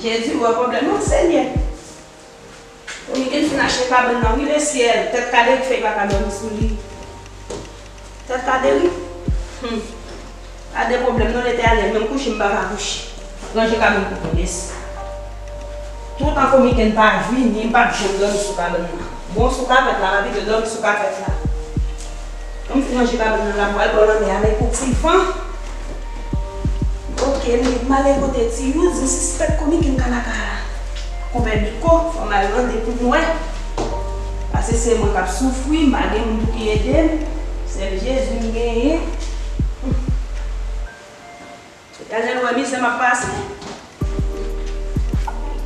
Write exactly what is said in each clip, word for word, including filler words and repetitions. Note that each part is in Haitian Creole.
Jezi wè pwoblèm nan, Senyè. Pou Miken fin achte kabann nan, wi, lesyèl. Tèt Kaderi fè y pa ka dòmi sou li. Tèt Kaderi? Hum. Pa de pwoblèm non, Letènèl, menm kouche m pa ka kouche. Ranje kabann pou mwen, mèsi. Toutan Komiken pa vini, m p ap janm dòmi sou kabann nan. Bon, sou kapèt la, m ap pito dòmi sou kapèt la. Kòm fin ranje kabann nan la, m pral bò lanmè a, men pou ti van. Ok, m ale kote Ti Youz, m sispèk Komiken ka lakay la. Konpè Biko, fò m al mande pou m wè. Paske se mwen k ap soufri, m pa gen moun pou ki ede m. Sèl Jezi m genyen. Etènèl wè mizè m ap pase.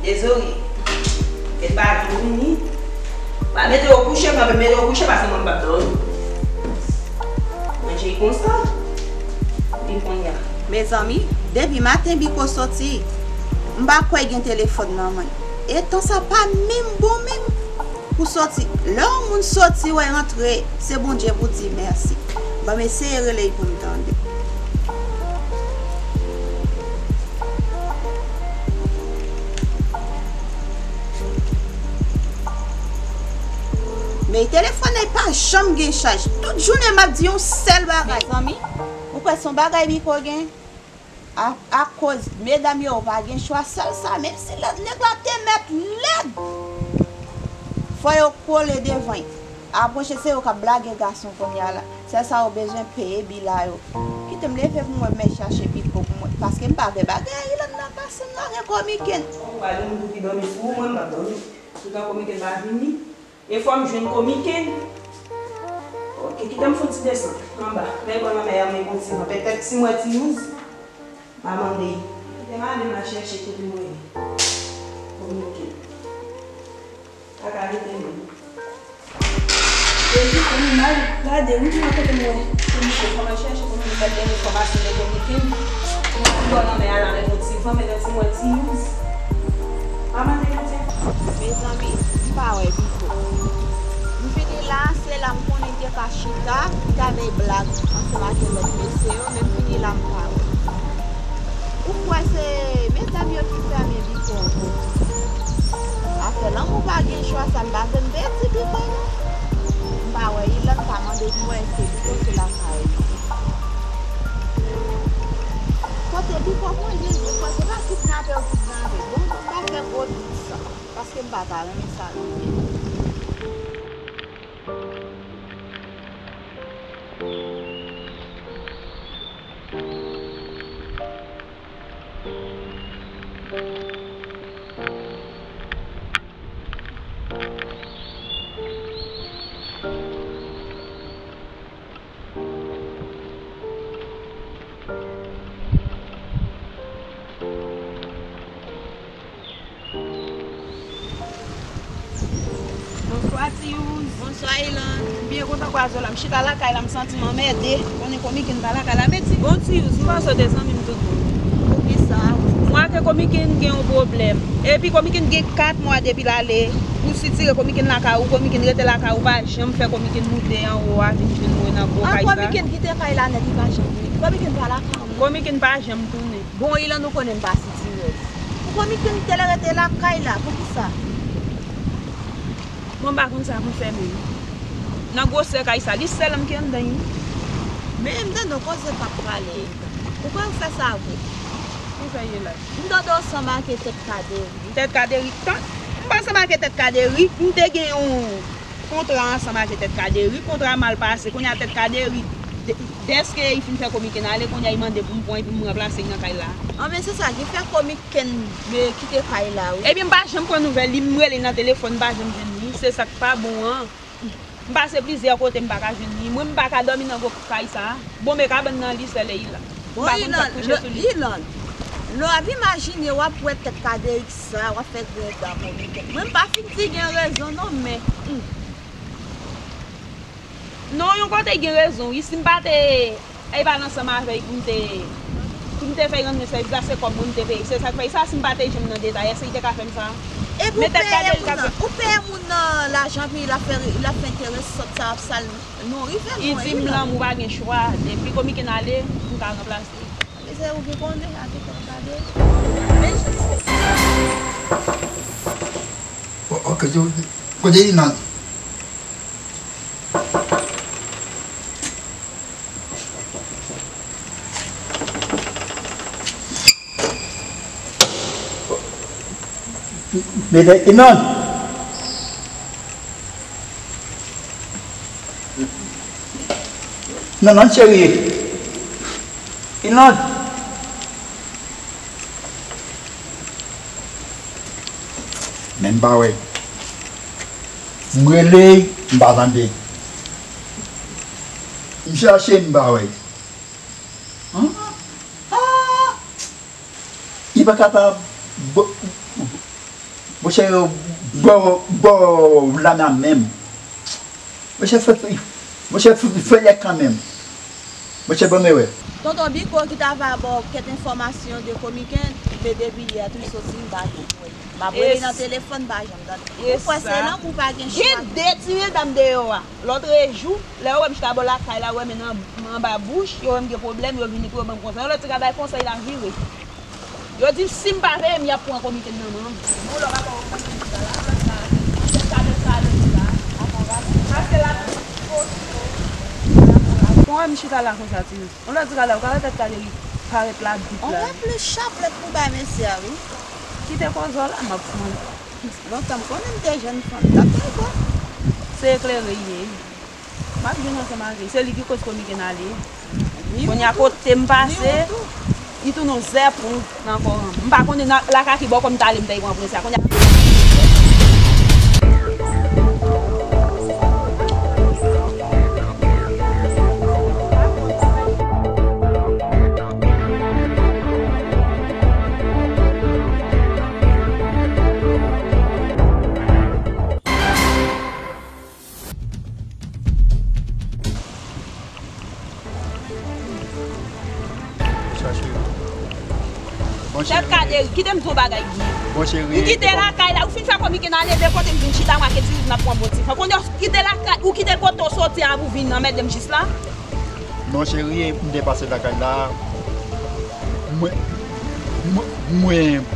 Dezori. Kèt pa vini. Pa mete yo kouche, kanpe mete yo kouche, paske mwen m p ap dòmi. Manje konsa. Vin kounye a. Mezanmi, depi maten Biko soti, m pa kwè gen telefòn nan men. E tan sa pa menm bon menm. Pou soti. Lè yon moun soti, wè rantre, se Bondye pou di mèsi. Ban m eseye rele l pou m tande. Men telefòn nan pa janm gen chaj. Tout jounen m ap di yon sèl bagay. Mezanmi, ou kwè se yon bagay Biko gen? A, akoz medam yo pa gen chwa, sèl sa, menm si lè, nèg la te mèt lèd, fò yo kole devan l. Apwoche, se yo k ap blage gason kounye a la. Sèl sa yo bezwen peye bil la yo. Kite m leve pou mwen, m al chache Biko pou mwen, paske m pa vle bagay Ilann nan pase m la gen Komiken. Ou pa gen moun pou ki dòmi sou ou, mwen m p ap dòmi. Toutan Komiken pa vini. E fò m jwenn Komiken. Ok, kite m fè yon ti desann anba. Lè bò lanmè a, mwen gon ti van. Petèt si m wè Ti Youz, m a mande l. Kite m ale, m al chèche kote m wè Komiken. Pa ka rete menm. Jezi, fò m al gade, wi, m wè kote m wè Komiken. Fò m al chèche Komiken, m al gen enfòmasyon de Komiken. Pou m al bò lanmè a la, lè gon ti van, petèt si m wè Ti Youz. Pa mande Bondye. Mezanmi, m pa wè Biko. M vini la, se la m konnen m te ka chita, m t ap bay blag ansanm ak yon lòt mesye yo, men m vini la, m pa wè. Ou kwè se medam yo ki fèmen Biko ankò? Afè lanmou pa gen chwa sa, m pa vle m pèdi Biko non. M pa wè Ilann, pa mande pou m wè èske Biko sou lakay li. Kote Biko pran Jezi, ou kwè se pa kidnapè yo kidnape? Bon, m pa fè gwo dout sa, paske m pa ta renmen sa rive. Bonswa, Ti Youz. Bonswa, Ilann. M byen kontan kwaze w la. M chita lakay la, m santi m anmède. Konnen Komiken pa lakay la, men Ti Youz. Bon, Ti Youz, m panse w te zanmi m tout bon. Poukisa? M wè ke Komiken gen yon pwoblèm. Epi Komiken gen kat mwa depi l ale. Ou sitire Komiken lakay ou, Komiken rete lakay ou, pa janm fè Komiken moute anwo a, vin jwenn mwen nan gwo kay sa. Komiken kite kay la nèt, li pa janm vini. Komiken pa lakay mwen. Komiken pa janm tounen. Bon, Ilann, ou konnen m pa sitirèz. Pou Komiken te rete lakay la, poukisa? Mwen m pa konn sa pou m fè menm. Nan gwosè kay sa, li sèl m ki anndan l wi. Men m tande yon koze k ap pale. Ou kwè ou fè sa vre? Ki fè ye la? M tande w sanm ake Tèt Kaderi. Tèt Kaderi? Tan, m pa sanm ake Tèt Kaderi. M te gen yon kontra ansanm ake Tèt Kaderi. Kontra a mal pase. Kounye a Tèt Kaderi, de-, dèske li fin fè Komiken ale, kounye a li mande pou m pran l, pou m ranplase l nan kay la. Anben, se sa ki fè Komiken kite kay la, wi. Ebyen, m pa janm pran nouvèl li, m rele nan telefòn, m pa janm jwenn li. Se sa k pa bon an. M pase plizyè kote, m pa ka jwenn li. Mwen, m pa ka dòmi nan gwo kay sa a. Bon, men kabann nan, li sèl e Ilann. M pa konn sa k kouche sou li. Ilann, lè w ap imajine, w ap wè Tèt Kaderi sa, w ap fè grenn dan Komiken. Mwen, m pa fin di gen rezon non, men, hmm. Non, yon kote gen rezon wi. Si m pa te, e pa l ansanm avè l pou m te, pou m te fè l rann mwen sèvis la, se kòb mwen m te peye. Se sa k fè sa, si m pa te janm nan detay, èske l te ka fè m sa? Epi ou peye moun nan, ou peye moun nan lajan, epi l ap fè, l ap fè enterese sòt sa, ap sal non, rive non. Li di m lanmou pa gen chwa, depi Komiken ale, m ka ranplase. Mezanmi, ou ki konnen, ake Tèt Kaderi. Men jan O-, ok, yo, kote li nan? Mete Inan. Inan, cheri. Inan. Men m pa wè. M rele, m pa tande. M chache, m pa wè. Li pa kapab. Bo-, monchè, bò, bò la nan menm. Monchè, fè, monchè, fè, fè lè kanmenm. Monchè, ban m wè. Tonton Biko ki ta va ba w kèk enfòmasyon de Komiken, men depi yè tou l soti, m pa janm wè. M ap rele nan telefòn, m pa janm tande. Ou kwè se lanmou pa gen chwa? Gen de ti medam deyò a. Lòtrejou, lè yo wè m chita bò lakay la, yo wè men nan, anba bouch, yo wè m gen pwoblèm, yo vini pou yo ban m konsèy. Yon lòt ti ka bay konsèy la vire. Yo di si m pa veye m, y ap pran Komiken nan men m. Bon, lè w pa wè w konn chita la, lòt sa, se sa de sa de sa. Paske la, bon, wè m chita la konsa, ti. Yon lòt ti ka la, ou ka wè tèt kale li parèt la, bit la. On wè plis chaplèt pou bay mesye a, wi. Kite kozo la, m ap pran. Lontan m konnen m te jèn fanm, t ap bay bò. Se eklere l ye. M ap jwenn ansanm ak li. Se li ki koz Komiken ale. Kounye a kote m pase, li tounen yon zèpon nan kò m. M pa konnen nan lakay ki bò kò m t ale m t al pran prens la. Kounye a Tèt kale, kite m di w bagay byen. Ou kite lakay la, ou fin fè Komiken ale, de kote m vin chita, m ak Etiriz n ap pran bon ti fè. Kounye a, ou kite lakay, ou kite kote w soti a pou vin anmède m jis la. Non, cheri, m te pase lakay la. Mwen, mwen, mwen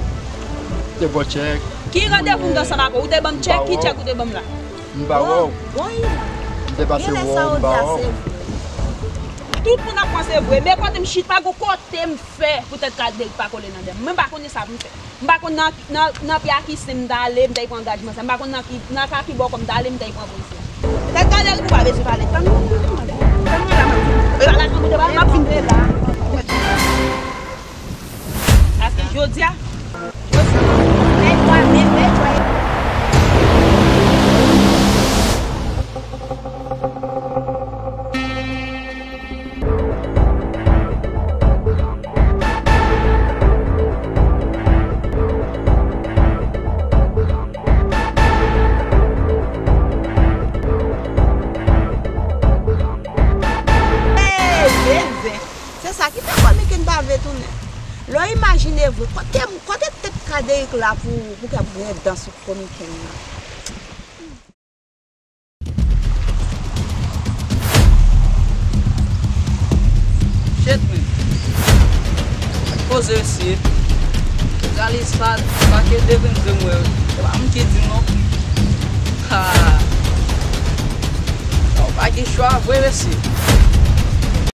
te ba w tchèk. Ki randevou m te ansanm ak ou? Ou te ban m tchèk? Ki tchèk ou te ban m la? M pa wè w. M te pase wè w, m pa wè w. Tout moun ap panse vre, men kote m chita, gon kote m fè pou tèt kale pa kole nan dèyè m. Mwen m pa konnen sa pou m fè. M pa konn nan, nan, nan pye a ki sen m t ale, m t al pran angajman sa. M pa konn nan ki, nan ka ki bò kò m t ale, m t al pran prens la. Tèt kale pou pa bezwen pale. Tann mwen la, tann mwen la, m ap vin. E pa la, tann mwen la, m ap vin. Paske jodi a, jodi a, men mwen, men, men, Hey, zen. Se sa ki fè Komiken pa vle tounen. Lè w imajine vre, kote, kote tèt Kaderik la pou, pou k ap gen dan sou Komiken nan? Shit, man. Poze mesye. Galis pa, pa ke de grenn grenn mwen. Se pa moun ki di non. Ha. Ou pa gen chwa vre, mesye.